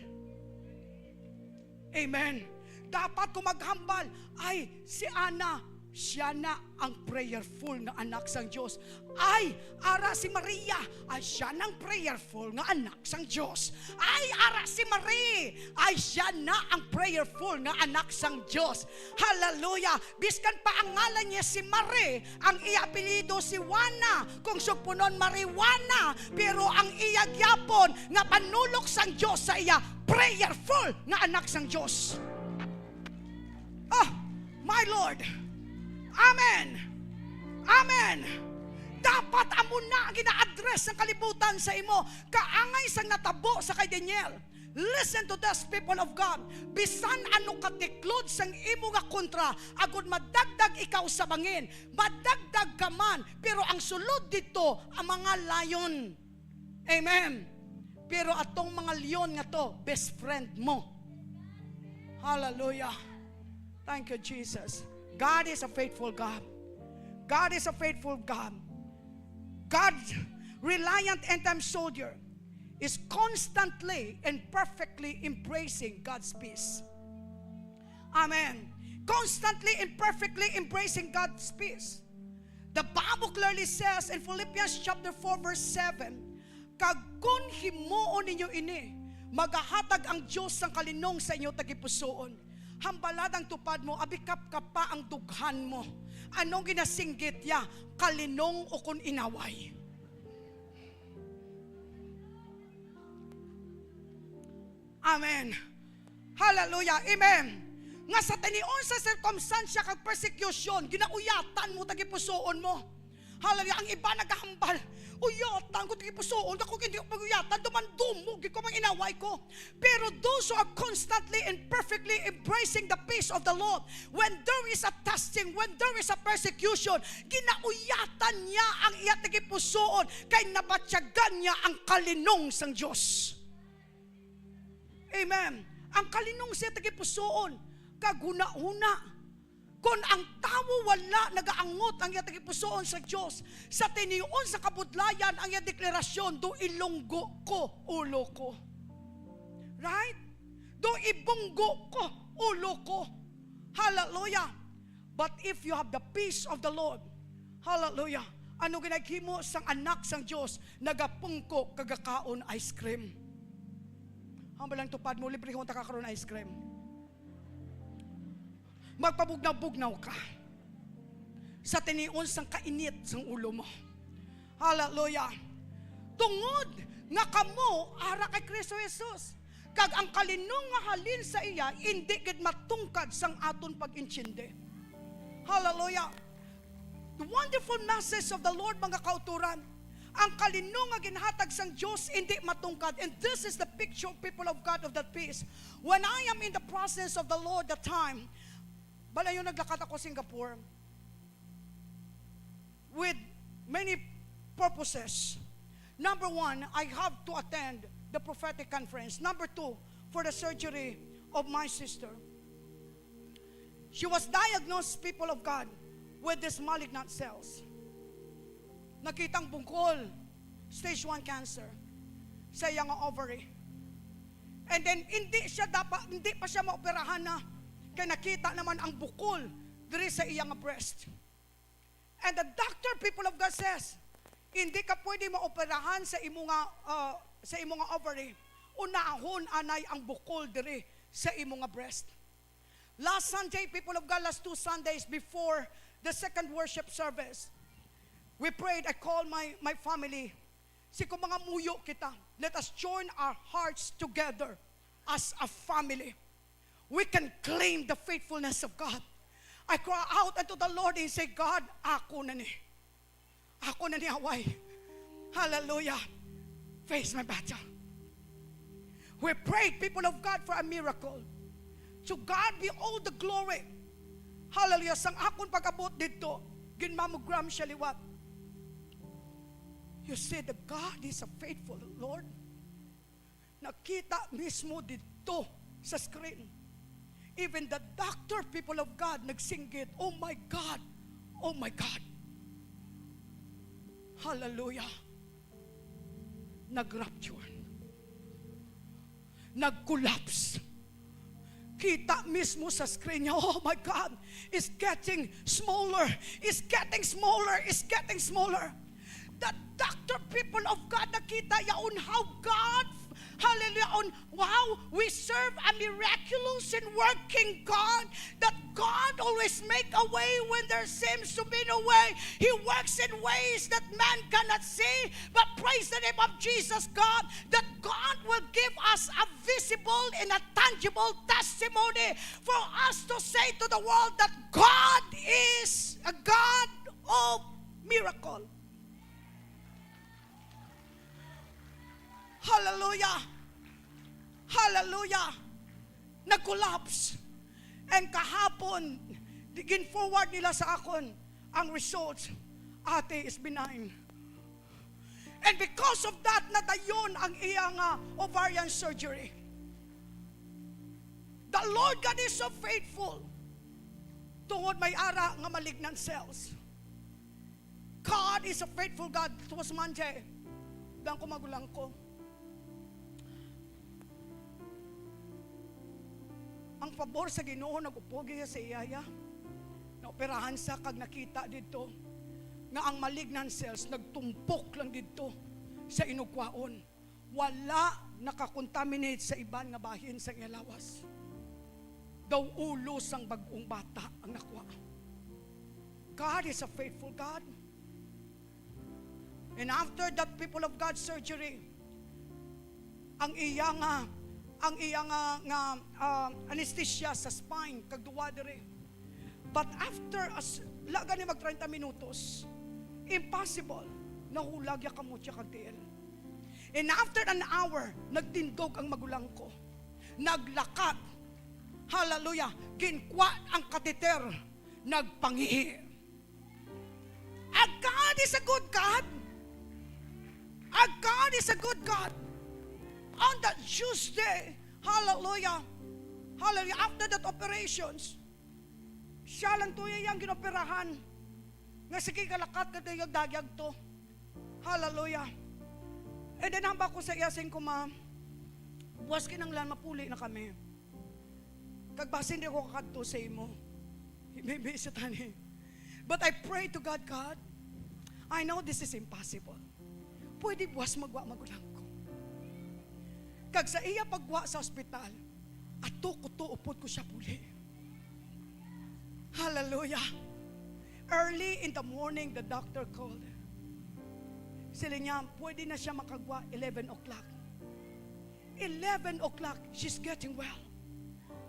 Amen. Dapat kung maghambal, ay, si Ana, siya na ang prayerful nga anak sang Dios. Ay, ara si Maria, ay, siya nang prayerful nga anak sang Dios. Ay, ara si Marie, ay, siya na ang prayerful nga anak sang Dios. Hallelujah. Biskan pa ang ngalan niya si Marie, ang iya apelyido si Juana, kung sugpunon Marijuana, pero ang iya gyapon nga panulok sang Dios sa iya, prayerful nga anak sang Dios. Oh, my Lord. Amen. Amen. Dapat amo na ang gina-address sang kalibutan sa imo. Kaangay sang natabo sa kay Daniel. Listen to this, people of God. Bisan ano ka tiklod sang imo nga kontra, agud madagdag ikaw sa bangin, madagdag ka man, pero ang sulod didto, ang mga lion. Amen. Pero atong mga leon nga to, best friend mo. Hallelujah. Thank you, Jesus. God is a faithful God. God is a faithful God. God, reliant end-time soldier, is constantly and perfectly embracing God's peace. Amen. Constantly and perfectly embracing God's peace. The Bible clearly says in Philippians chapter four, verse seven, "Kag kon himuon ninyo ini, magahatag ang Dios sang kalinong sa inyo tagipusoon." Hambaladang tupad mo, abi kapkapa ang dughan mo. Anong ginasinggit ya? Kalinong o kon inaway? Amen. Hallelujah. Amen. Nga sa tinion sa sirkumstansya kag persecution, ginauyatan mo tagipusoon mo. Hallelujah. Ang iba nagahambal, "Uyatan ko tagipusoon, ako hindi ko pag-uyatan, dumandumog ko mang inaway ko." Pero those who are constantly and perfectly embracing the peace of the Lord, when there is a testing, when there is a persecution, ginauyatan niya ang iya tagipusoon, kay nabatyagan niya ang kalinong sang Dios. Amen. Ang kalinong siya tagipusoon, kag hunahuna. Kon ang tawo wala nagaangot ang iya tagipusoon sa Dios, sa tinion sa kabudlayan ang iya deklarasyon, "Do ilunggo ko, ulo ko." Right? "Do ibunggo ko, ulo ko." Hallelujah. But if you have the peace of the Lord, hallelujah, ano ginaghimo sang anak sang Dios? Nagapungko kag gakaon ice cream. Hambal ang tupad mo, librehon ta ka karon ice cream. Magpabugnaw-bugnaw ka sa tinion sang kainit sang ulo mo. Hallelujah. Tungod nga kamo ara kay Cristo Jesus, kag ang kalinong nga halin sa iya indi gid matungkad sang aton pag-intindi. Hallelujah. The wonderful message of the Lord, mga kauturan. Ang kalinong nga ginhatag sang Dios indi matungkad. And this is the picture, people of God, of that peace. When I am in the presence of the Lord, the time, balayo, naglakat ako Singapore with many purposes. Number one, I have to attend the prophetic conference. Number two, for the surgery of my sister. She was diagnosed, people of God, with these malignant cells. Nakitang bungkol, stage one cancer, sa iya nga ovary. And then, hindi siya dapat, hindi pa siya maoperahan na, kay nakita naman ang bukol diri sa iya nga breast. And the doctor, people of God, says, "Hindi ka pwede maoperahan sa imo nga, uh, sa imo nga ovary. Unahon anay ang bukol diri sa imo nga breast." Last Sunday, people of God, last two Sundays before the second worship service, we prayed. I called my, my family. Si ko, mangamuyo kita. Let us join our hearts together. As a family, we can claim the faithfulness of God. I cry out unto the Lord and say, "God, ako na ni. Ako na ni away." Hallelujah. Face my battle. We prayed, people of God, for a miracle. To God be all the glory. Hallelujah. Sang akon pag-abot didto, gin-mammogram siya liwat. You see, the God is a faithful Lord. Nakita mismo didto sa screen. Even the doctor, people of God, nagsinggit, "Oh my God! Oh my God!" Hallelujah! Nag-rupture. Nag-collapse. Kita mismo sa screen niya, "Oh my God, it's getting smaller, it's getting smaller, it's getting smaller." The doctor, people of God, nakita niya on how God, hallelujah, on how we serve a miraculous and working God, that God always make a way when there seems to be no way. He works in ways that man cannot see. But praise the name of Jesus, God, that God will give us a visible and a tangible testimony for us to say to the world that God is a God of miracle. Hallelujah! Hallelujah! Nag-collapse. And kahapon, di-, gin-forward nila sa akon ang result. "Ate, is benign." And because of that, nadayon ang iya nga ovarian surgery. The Lord God is so faithful. Tungod may ara nga malignant cells. God is a faithful God. It was Monday. Daan ko magulang ko. Ang pabor sa Ginoo nag-upod siya sa iyaya. Naoperahan sa kag nakita didto nga ang malignant cells nagtumpok lang didto sa inugwaon. Wala nakakontaminate sa iban nga bahin sang iya lawas. Daw ulo sang bag-ong bata ang nakuha. God is a faithful God. And after that, people of God, surgery, ang iya nga, ang iya nga, nga, ah, anesthesia sa spine, kag duwa diri. But after, as, la gani mag treinta minutos, impossible, nahulag ya kamot ya kag tiil. And after an hour, nagtindog ang magulang ko. Naglakat. Hallelujah. Ginkwa ang catheter. Nagpangihi. Our God is a good God. Our God is a good God. On that Tuesday, hallelujah, hallelujah, after that operations, siya lang to iya ang ginoperahan. Nga sige, kalakat ka, dagyag-dagyag to. Hallelujah. And then, hambal ko sa iya, sing ko, "Ma, buwas kinanglan mapuli na kami. Kag basin di ako kakadto sa imo." Maybe sa tani. But I pray to God, "God, I know this is impossible. Pwede buwas magwa magulang ko." Kag sa iya pagwa sa ospital, ato ko to upod ko siya puli. Hallelujah. Early in the morning, the doctor called. Sila niya, pwede na siya makagwa eleven o'clock. Eleven o'clock, she's getting well.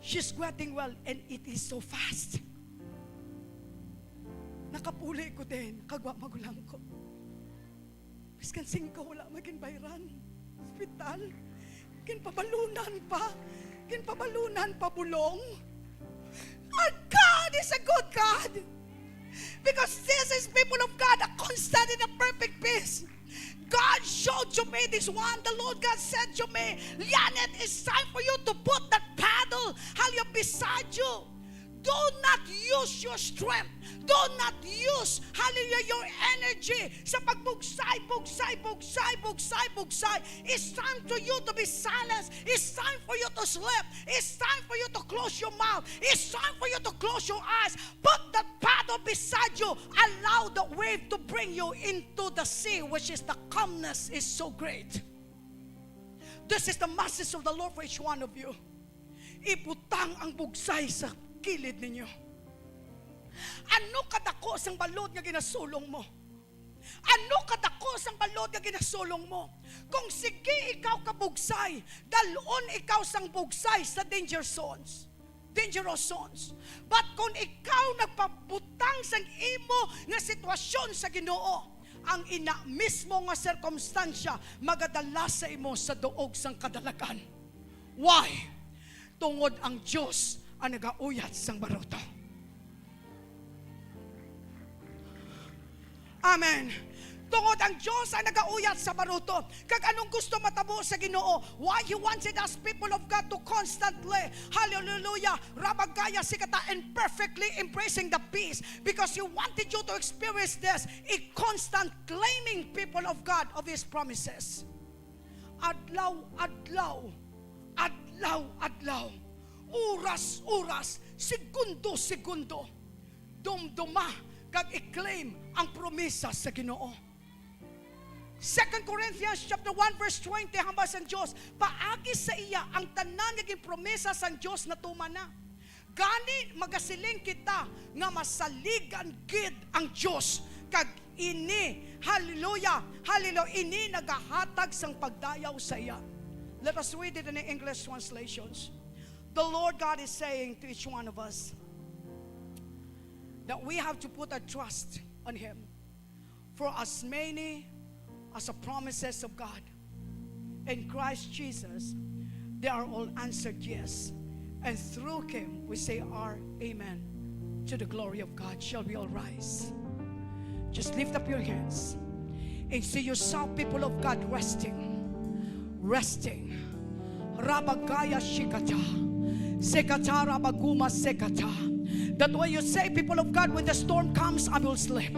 She's getting well, and it is so fast. Nakapuli ko din, kagwa magulang ko. Biskan singko, wala may ginbayran. Hospital. Ginpabalunan pa. Ginpabalunan pa bulong. Our God is a good God. Because this is people of God, a constant and a perfect peace. God showed to me this one. The Lord God said to me, "Lianet, it's time for you to put that paddle, hallelujah, beside you. Do not use your strength. Do not use, hallelujah, your energy sa pagbugsay, bugsay, bugsay, bugsay, bugsay. It's time to you to be silenced. It's time for you to sleep. It's time for you to close your mouth. It's time for you to close your eyes. Put the paddle beside you. Allow the wave to bring you into the sea, which is the calmness is so great." This is the message of the Lord for each one of you. Ibutang ang bugsay sa kilid ninyo. Ano kadako sang balod nga ginasulong mo? Ano kadako sang balod nga ginasulong mo? Kung sige ikaw kabugsay, dal-on ikaw sang bugsay sa danger zones, dangerous zones. But kung ikaw nagpabutang sang imo nga sitwasyon sa Ginoo, ang ina mismo nga sirkumstansya magadala sa imo sa duog sang kadalagan. Why? Tungod ang Dios ang nagauyat sang baruto. Amen. Tungod ang Dios ang nagauyat sa baruto. Kag anong gusto matabo sa Ginoo? Why He wanted us, people of God, to constantly, hallelujah, rabagaya sikata, and perfectly embracing the peace? Because He wanted you to experience this, a constant claiming, people of God, of His promises. Adlaw, adlaw, adlaw, adlaw, oras, oras, segundo, segundo, dumduma kag i-claim ang promesa sa Ginoo. Second Corinthians chapter one verse twenty, hambal sang Dios, paagi sa iya ang tanan nga ginpromesa sang Dios natuman na. Gani, magasiling kita nga masaligan gid ang Dios, kag ini, hallelujah, hallelujah, ini nagahatag sang pagdayaw sa iya. Let us read it in the English translations. The Lord God is saying to each one of us that we have to put our trust on Him. For as many as the promises of God in Christ Jesus, they are all answered yes. And through Him, we say our amen to the glory of God. Shall we all rise? Just lift up your hands and see yourself, people of God, resting. Resting. Rabagaya shikata. Sekata rabaguma sekata. That way you say, people of God, when the storm comes, I will sleep.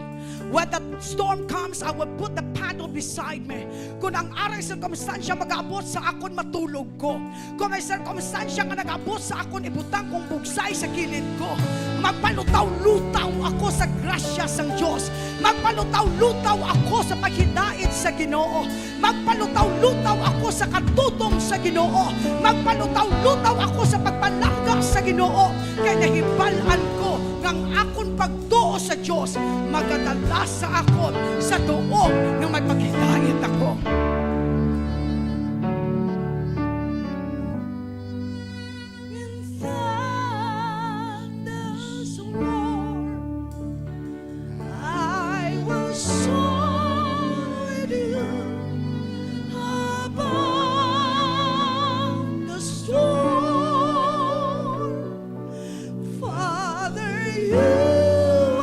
When the storm comes, I will put the paddle beside me. Kung ang aray sirkumstansya mag-abot sa akon, matulog ko. Kung may sirkumstansya nga nag-abot sa akon, ibutang kong bugsay sa kilid ko. Magpalutaw-lutaw ako sa grasya sang Dios. Magpalutaw-lutaw ako sa paghidait sa Ginoo. Magpalutaw-lutaw ako sa katutom sa Ginoo. Magpalutaw-lutaw ako sa pagpalangga sa Ginoo. Kay nahibal-an ko nga ang akon pagtuo sa Dios magadala sa akon sa tuo nga may paghidait ako. In thunders roar, I will soar with you above the storm. Father, you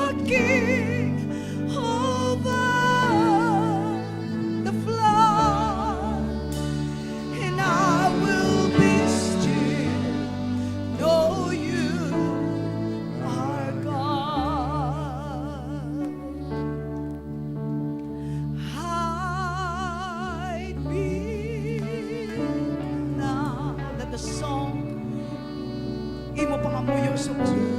are king over the flood, and I will be still, know you are God. Hide me now. Let the song, imo pangamuyo sa Ginoo.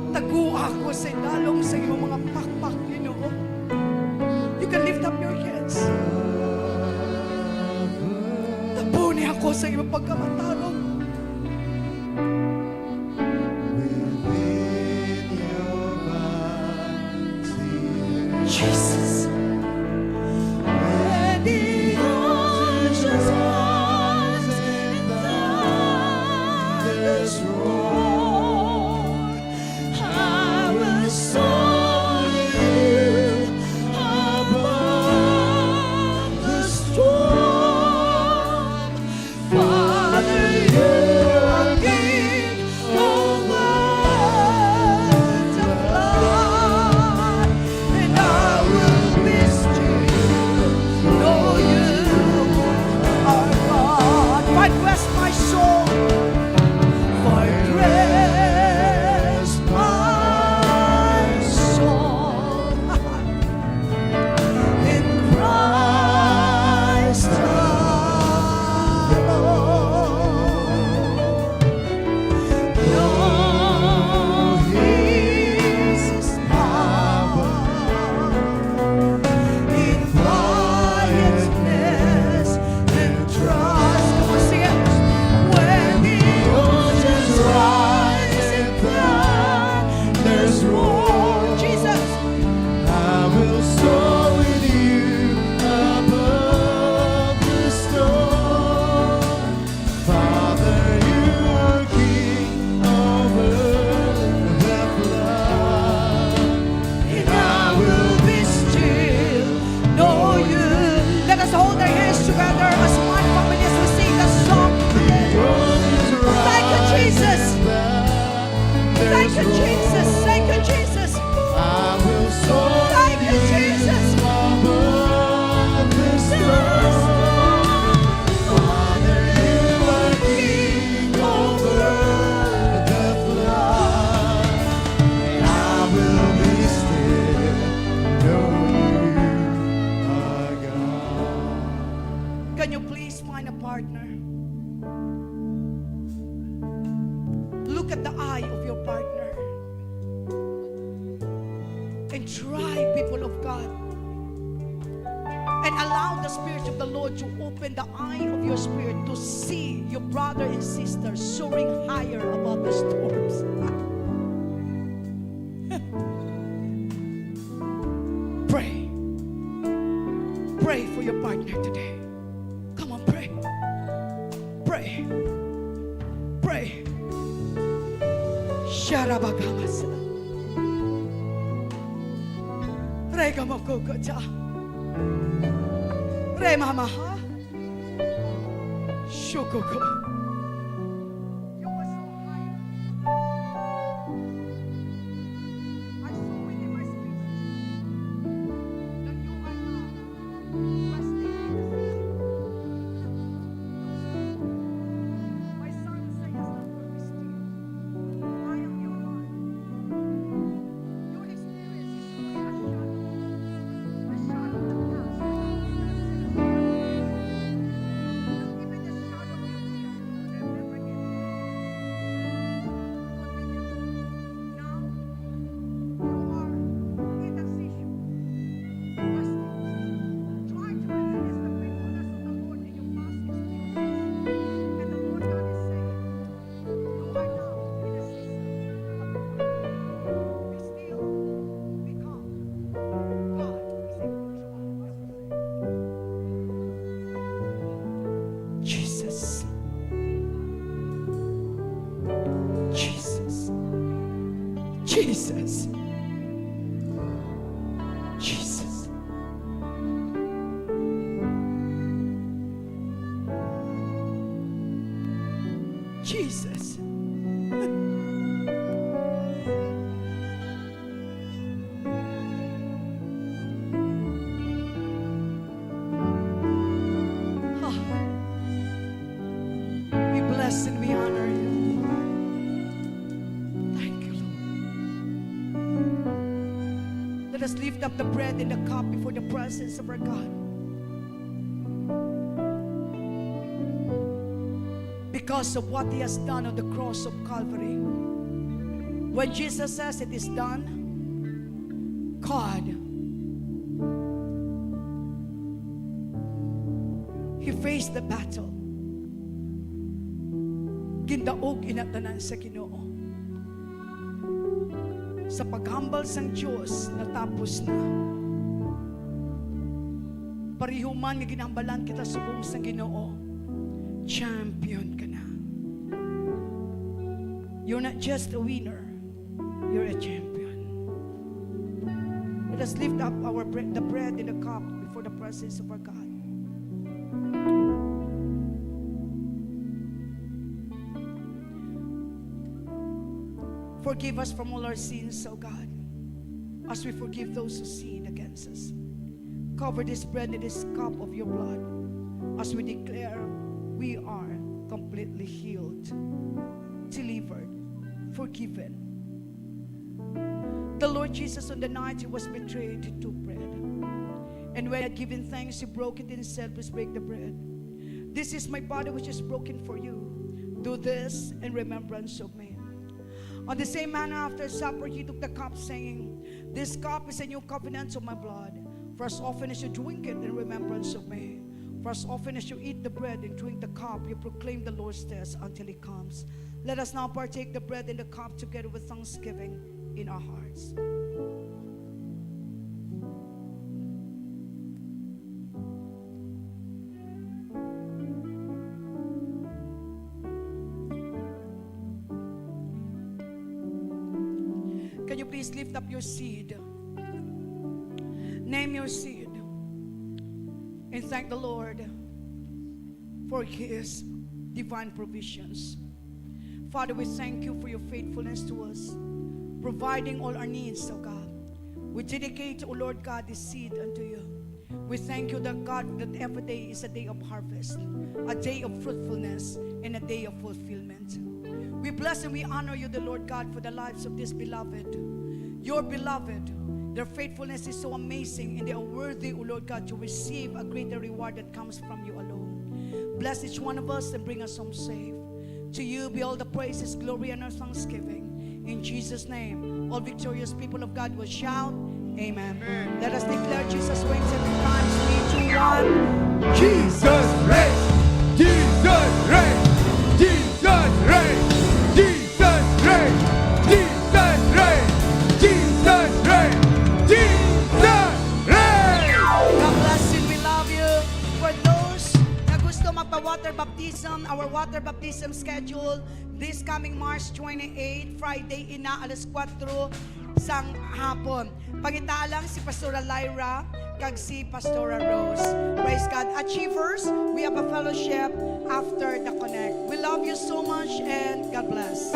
Tagua ako sa idalom sa imo mga pakpak, Ginoo. You can lift up your hands. Tapuni ako sa imo pagkamatarong. Within your mighty Jesus. When the oceans rise and thunders roar, I will soar with you above the storm. Father, you are king over the flood, and I will be partner. Look at the eye of your partner. And try, people of God. And allow the Spirit of the Lord to open the eye of your spirit to see your brother and sister soaring higher above the storms. Pray. Pray for your partner today. Come on, pray. Pray. Pray. Sharabagamas. Pray ka mo, kuko, cha. Pray, mama, ha? Shukuko. You were so high. I saw within my spirit that you are now resting in the sea. My son says that will be still. I am your God. Your experience is only a shadow, a shadow of the past. Not even the shadow of your fear will ever get you. Continue to move. Now, you are in the seashore, resting, trying to reminisce the faithfulness of the Lord in your past experience. And the Lord God is saying, you are now in a season of growth. Be still, be calm. God is in control. Jesus. Jesus. Jesus. Jesus. Jesus. Ah. We bless and we honor you. Thank you, Lord. Let us lift up the bread and the cup before the presence of our God. Because of what he has done on the cross of Calvary. When Jesus says, "It is done," God, he faced the battle. Gindaog ina tanan sa Ginoo. Sa paghambal sang Dios, natapos na. Pareho man nga ginhambalan kita subong sang Ginoo, champion ka na. You're not just a winner, you're a champion. Let us lift up our bre-, the bread and the cup before the presence of our God. Forgive us from all our sins, O God, as we forgive those who sin against us. Cover this bread and this cup of your blood as we declare we are completely healed, delivered, forgiven. The Lord Jesus, on the night he was betrayed, took bread. And when he had given thanks, he broke it in himself to break the bread. "This is my body which is broken for you. Do this in remembrance of me." On the same manner, after supper, he took the cup, saying, "This cup is a new covenant of my blood. For as often as you drink it in remembrance of me." For as often as you eat the bread and drink the cup, you proclaim the Lord's death until he comes. Let us now partake the bread and the cup together with thanksgiving in our hearts. Can you please lift up your seed? Name your seed and thank the Lord for his divine provisions. Father, we thank you for your faithfulness to us, providing all our needs, O God. We dedicate, O Lord God, this seed unto you. We thank you, that God, that every day is a day of harvest, a day of fruitfulness, and a day of fulfillment. We bless and we honor you, the Lord God, for the lives of this beloved, your beloved, Their faithfulness is so amazing, and they are worthy, O Lord God, to receive a greater reward that comes from you alone. Bless each one of us and bring us home safe. To you be all the praises, glory, and our thanksgiving. In Jesus' name, all victorious people of God will shout, "Amen." Amen. Let us declare Jesus reigns seven times. Three, two, one. Jesus reigns! Jesus reigns! Jesus reigns! Jesus reigns! Jesus reigns! Jesus reigns! Jesus reigns! God bless you. We love you. For those na gusto magpa-water baptism, our water baptism schedule this coming March twenty-eight, Friday ina, alas kuwatro sang hapon. Pangitaa lang si Pastora Lyra kag si Pastora Rose. Praise God. Achievers, we have a fellowship after the connect. We love you so much and God bless.